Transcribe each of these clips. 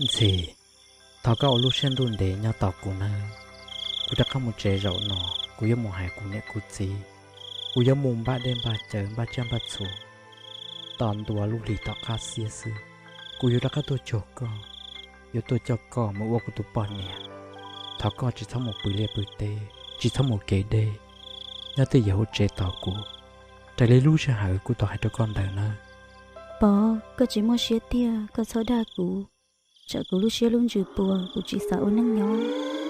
Ntxhi, thov koj ua lub siab ntuj ntev nyob tos kuv nawb. Kuv rov qab mus tsev zaum no, kuv yuav mus hais kuv niam kuv txiv, kuv yuav mus npaj dej npaj cawv npaj tsiaj npaj txhu. Tos ntua lub hlis tom qab xiab xwb, kuv yuav rov qab tuaj cuag koj, yuav tuaj coj koj mus ua kuv tus poj niam. Thov koj tsis txhob mus pw liaj pw teb, tsis txhob mus kev deb, nyob twj ywm hauv tsev tos kuv, raws li lub sij hawm kuv tau hais rau koj ntawd nawb. Pov, koj tsis muaj siab tiag, koj txhob dag kuv. Tsam kuv lub siab lub ntsws puas, kuv tsis xav ua neej nyob.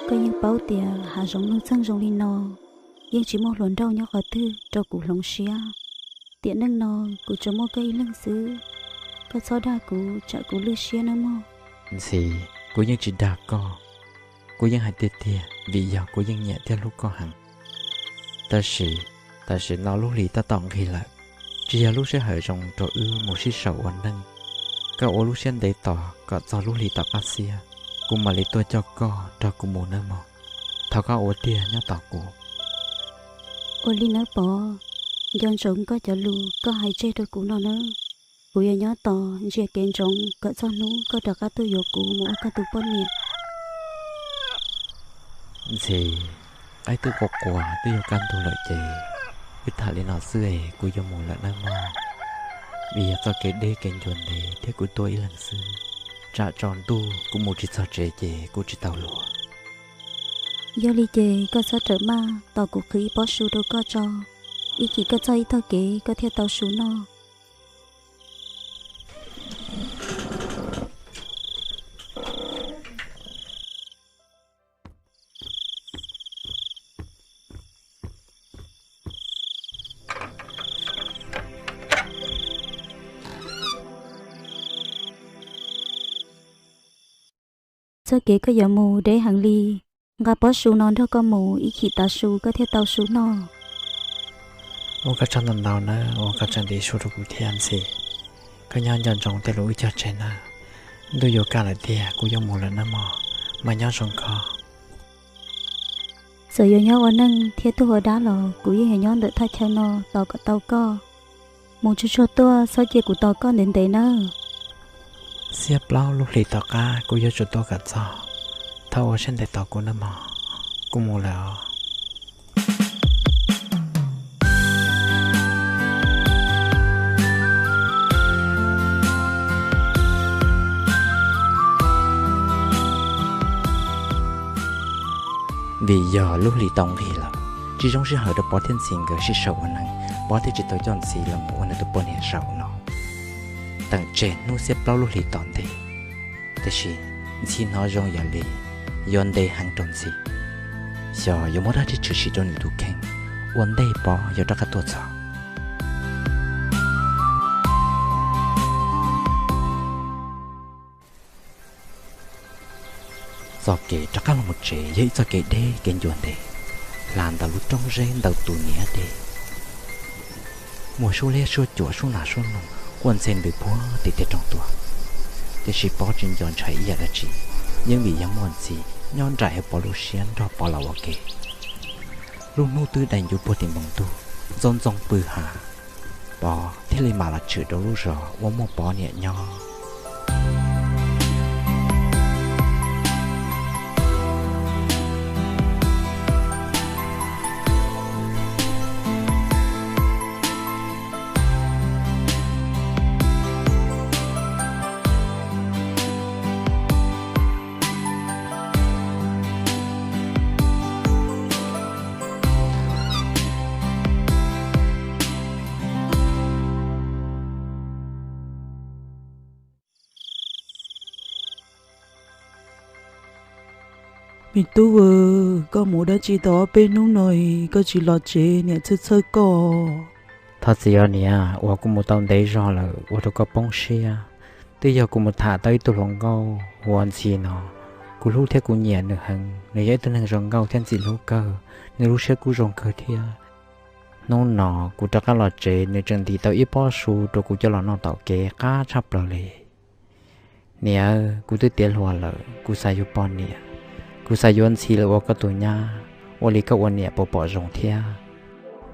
Koj yeej paub tias hav zoov nuj txeeg zoo li no, yeej tsis muaj hluas nraug nyob qhov twg rau kuv hloov siab. Tiam neej no kuv tsuas muaj koj ib leeg xwb. Koj txhob dag kuv, tsam kuv lwj siab nawb mog. Ntxhi, kuv yeej tsis dag koj. Kuv yeej hais tiag tiag vim yog kuv yeej nyiam thiab hlub koj heev. Tab sis, tam sim no lub hlis tab tom nqig lawm, tsis yog lub sij hawm zoo rau wb mus sib sau ua neej. Koj ua lub siab ntev tos kom txog lub hlis tom qab xiab, kuv mam li tuaj coj koj nrog kuv mus nawb mog. Thov koj ua tiag nyob tos kuv. Ua li nawb Pov, nco ntsoov koj cov lus koj hais tseg rau kuv no nawb. Kuv yuav nyob tos ntsia kev ntsoov kom txog hnub koj rov qab tuaj yuav kuv mus ua koj tus poj niam. Ntxhi, qaib twb qua qua twb yuav kaj ntug lawm ces wb tham li no xwb es kuv yuav mus lawm nawb mog. Vim yog txoj kev deb kev ncua ntev thiab kuv tuaj ib leeg xwb, tsam tsaus ntuj kuv mus tsis txog tsev ces kuv tsis tau luag. Yog li ces koj txhob rawm maj, tos kuv qhwv ib pob su rau koj tso, ib chim koj txog ib tog kev koj thiaj tau su noj. Txoj kev koj yuav mus deb heev li, nqa pob su no nrog koj mus ib chim tav su koj thiaj tau su noj. Ua koj tsaug ntau ntau nawb uas koj tseem ntim su rau kuv thiab Ntxhi. Koj nyob nco ntsoov tej lus wb cog tseg nawb. Ntuj yuav kaj lawm tiag, kuv yuav mus lawm nawb mog, mas nyob zoo koj. Txawm yuav nyob ua neej thiab tuag ua dab los kuv yeej yuav nyob ntawm thaj chaw no tos kom tau koj. Mus tsuag tsuag tuaj, txhob cia kuv tos koj ntev ntev nawb. Xiab plaub lub hlis tom qab kuv yuav tsum tuaj kom txog. Thov ua siab ntev tos kuv nawb mog, kuv mus lawm os. Vim yog lub hlis tau nqig lawm, tsis zoo sij hawm rau Pov thiab Ntxhi nkawd sib sau ua neej, Pov thiaj tsis tau coj Ntxhi los mus ua nws tus poj niam zaum no. Teem tseg hnub xiab plaub lub hlis tom ntej, tiam sis Ntxhi hnov zoo yam li yuav ntev heev rau Ntxhi, xyov yuav muaj dab tsi tshwm sim rau nws tus kheej, ua ntej Pov yuav rov qab tuaj txog. Txoj kev rov qab los mus tsev yog ib txoj kev deb kev ncua ntev, hla ntawm lub roob zeb ntawm tus niam dej. Muaj suab liab suab cuam suab nas suab noog quaj ntxhe ntws puag tim tej roob tuaj. Tiam sis Pov tsis nco ntshai ib yam dab tsi, yeej vim yog muaj Ntxhi nyob nraim hauv Pov lub siab nrog Pov los ua ke. Lub hnub twb dai ncuv puag tim npoo ntuj, ntxoov ntxoo pw hav, Pov thiaj li mam los tshwm rau lub zos uas muaj Pov niam nyob. Me tub, koj mus dab tsi tau ob peb hnub no koj tsis los tsev, niam txhawj txhawj koj. Thov txim os niam, uas kuv mus tau ntev zog lawm ua rau koj poob siab. Twb yog kuv mus tham tau ib tug hluas nkauj hu ua Ntxhi no. Kuv hlub thiab kuv nyiam nws heev, nws yog ib tug neeg zoo nkauj thiab ntxim hlub kawg, nws lub siab kuj zoo kawg thiab. Hnub no kuv rov qab los tsev, nws tseem ntim tau ib pob su rau kuv coj los noj tom kev qab tshaj plaws li. Niam, kuv twb tiav hluas lawm, kuv xav yuav poj niam, kuv xav yuav Ntxhi los ua koj tus nyab, ua li koj ua niam puas pom zoo thiab?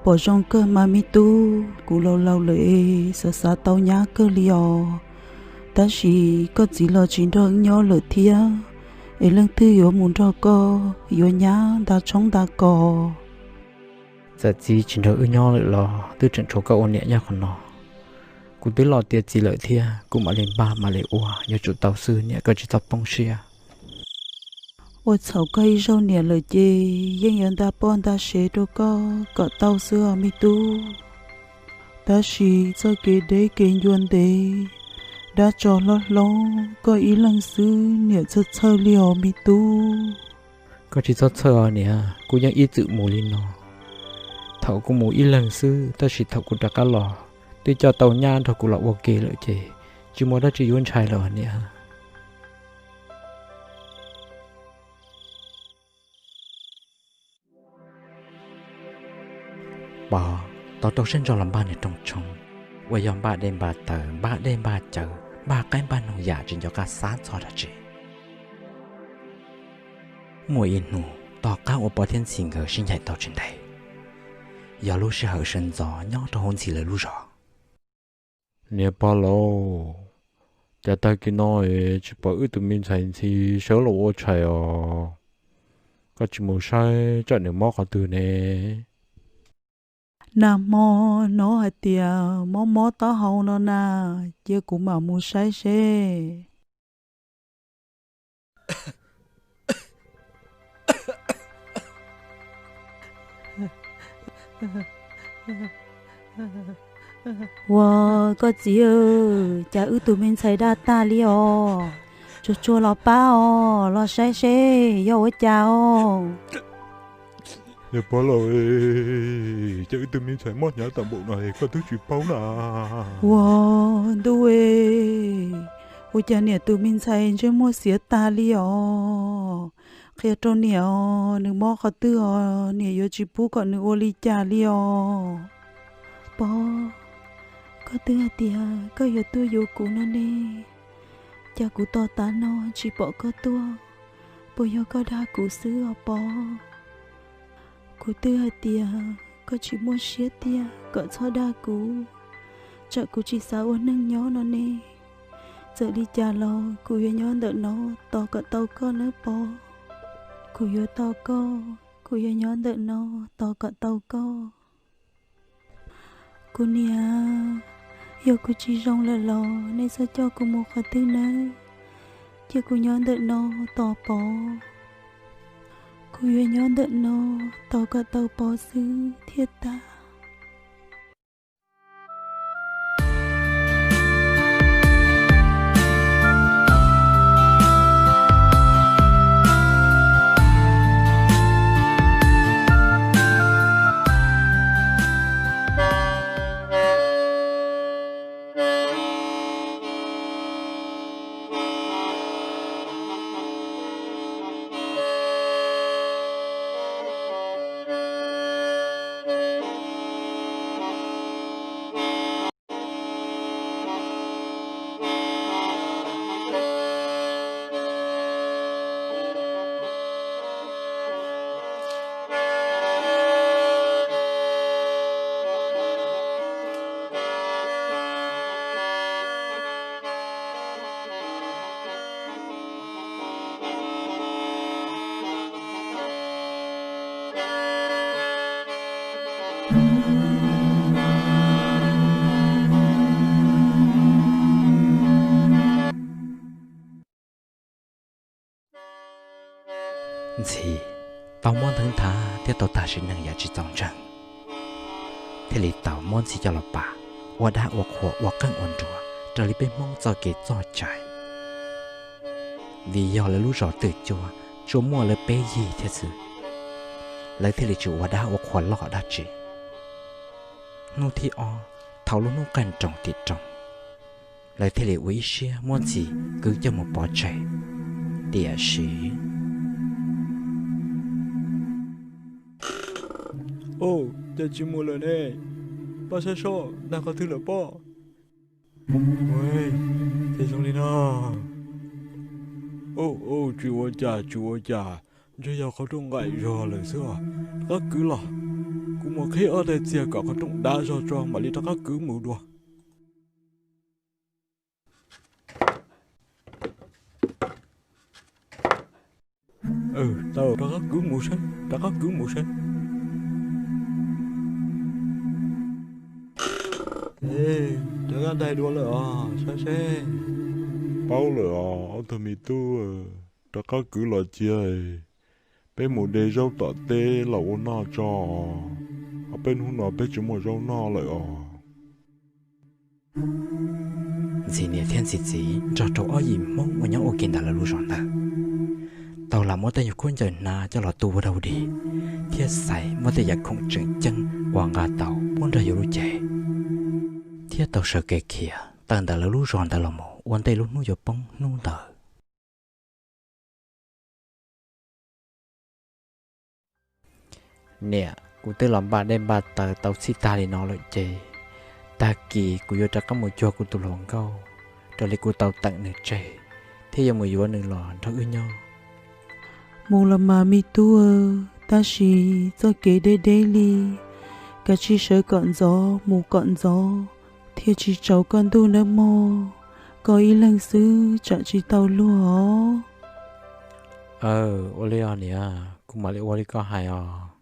Pom zoo kawg mas me tub, kuv laus laus lawm es xav xav tau nyab kawg li os. Tab sis koj txiv los tsis nrog wb nyob lawm thiab, es leej twg yuav mus nrog koj yuav nyab nta tshoob nta kos? Txawm txiv tsis nrog wb nyob lawm los twb tseem tshuav koj ua niam nyob qhov no. Kuv twb los tiav txiv lawm thiab, kuv mam li npaj mam li ua, yuav tsum tau xwb niam, koj tsis txhob poob siab. Ua txhaum koj ib zaug niam lawm ces yeej yuav nta poj nta sev rau koj kom tau xwb os me tub. Tab sis txoj kev deb kev ncua ntev, dab tsov hlob hlob koj ib leeg xwb niam txhawj txhawj li os me tub. Koj tsis txhob txhawj os niam, kuv yeej ib txwm mus li no. Thaum kuv mus ib leeg xwb, tab sis thaum kuv rov qab los twb coj tau nyab nrog kuv los ua ke lawm ces tsis muaj dab tsi yuav ntshai lawm niam. Pov, tos rau siab ntso los npaj niag rooj tshoob, uas yog npaj dej npaj taws, npaj dej npaj cawv, npaj qaib npaj noog yam tsis nco qab xav txog dab tsi. Muaj ib hnub tom qab uas Pov thiab Ntxhi nkawd sib ncaim tau tsis ntev, yog lub sij hawm sawv ntxov nyob rau hauv Ntxhi lawv lub zos. Niam Pov Lauj, cas tag kis no es tsis pom wb tus me ntxhais Ntxhi sawv los ua tshais os? Koj tsis mus saib tsam nws mob qhov twg ne? Nag hmo hnov hais tias mob mob taub hau no na, cia kuv mam mus saib seb. Ua, koj txiv, cas wb tus me ntxhais daj tag li os? Tsuag tsuag los pab os, los saib seb yog ua cas os. Niam Pov Lauj, cas wb tus me ntxhais mob hnyav tag npaum no koj twb tsis paub na? Ua, ntuj e, ua cas niam tus me ntxhais ntsej muag xiav tag li os? Qhia rau niam os, nws mob qhov twg os, niam yuav tsis pub kom nws ua li cas li os. Pov, koj twb hais tias koj yuav tuaj yuav kuv no ne, cas kuv tos tav no tsis pom koj tuaj, puas yog koj dag kuv xwb os Pov? Kuv twb hais tias koj tsis muaj siab tiag kom txhob dag kuv, tsam kuv tsis xav ua neeg nyob no ne. Txawm li cas los kuv yuav nyob ntawm no tos kom tau koj nawb Pov. Kuv yuav tos koj, kuv yuav nyob ntawm no tos kom tau koj. Kuv niam, yog kuv tsis zoo lawm los nej txhob coj kuv mus qhov twg nawb, cia kuv nyob ntawm no tos Pov. Kuv yuav nyob ntawm no tos kom tau Pov xwb thiaj tag. Ntxhi tau mob ntev nthav thiab tau tag sim neej yam tsis txaus ntseeg, thiaj li tau muab Ntxhi coj los pam ua dab ua qhua ua qeej ua nruas raws li peb Hmoob txoj kev txoj cai. Vim yog lawv lub zos twm cuab tsuas muaj lawv peb yig thiab xwb, lawv thiaj li tsis ua dab ua qhua loj dab tsi. Hnub thib ob, thaum lub hnub qaij nroos tim roob, lawv thiaj li ua ib siab muab Ntxhi kwv coj mus pov tseg. Tiam sis, Au, cas tsis mus lawm ne? Pab saib seb nag qhov twg lawm pob. Ua, cas zoo li no? Au, au, tsis ua cas tsis ua cas, ntshe yog qhov rooj nqaim zog lawm xwb os. Rov qab kwv los, kuv mus qhib ob daim txiag kom qhov rooj dav zog tso mam li rov qab kwv mus dua. Tau, rov qab kwv mus seb, rov qab kwv mus seb. Rov qab daig dua lawm os, saib seb. Paub lawm os ob tug me tub, rov qab kwv los cia, peb mus de zaub tom teb los ua noj tso. Ob peb hnub no peb tsis muaj zaub noj lawm os. Ntxhi niam thiab Ntxhi txiv nrog rau ob yim Hmoob uas nyob ua ke ntawm lawv lub zos ntawd tau lam muab tej nyuag khaub ncaws hnav coj los tu ua dau dig, thiab xaiv muab tej yam khoom tseem ceeb uas nqa tau pub nrog yus lub cev, thiab tau sawv kev khiav tawm ntawm lawv lub zos ntawd los mus ua ntej lub hnub yuav poob hnub ntawd. Niam, kuv twb los npaj dej npaj taws tau txhij tag li no lawm ces, tag kis kuv yuav rov qab mus cuag kuv tus hluas nkauj, raws li kuv tau teem nws tseg, thiab yuav mus yuav nws los nrog wb nyob. Mus los mas me tub, tab sis txoj kev deb deb li, kav tsij sawv kom ntxov mus kom ntxov, thiaj tsis tsaus koj ntuj nawb mog. Koj ib leeg xwb tsam tsis tau luag os. Aw, ua li os niam, kuv mam li ua li koj hais os.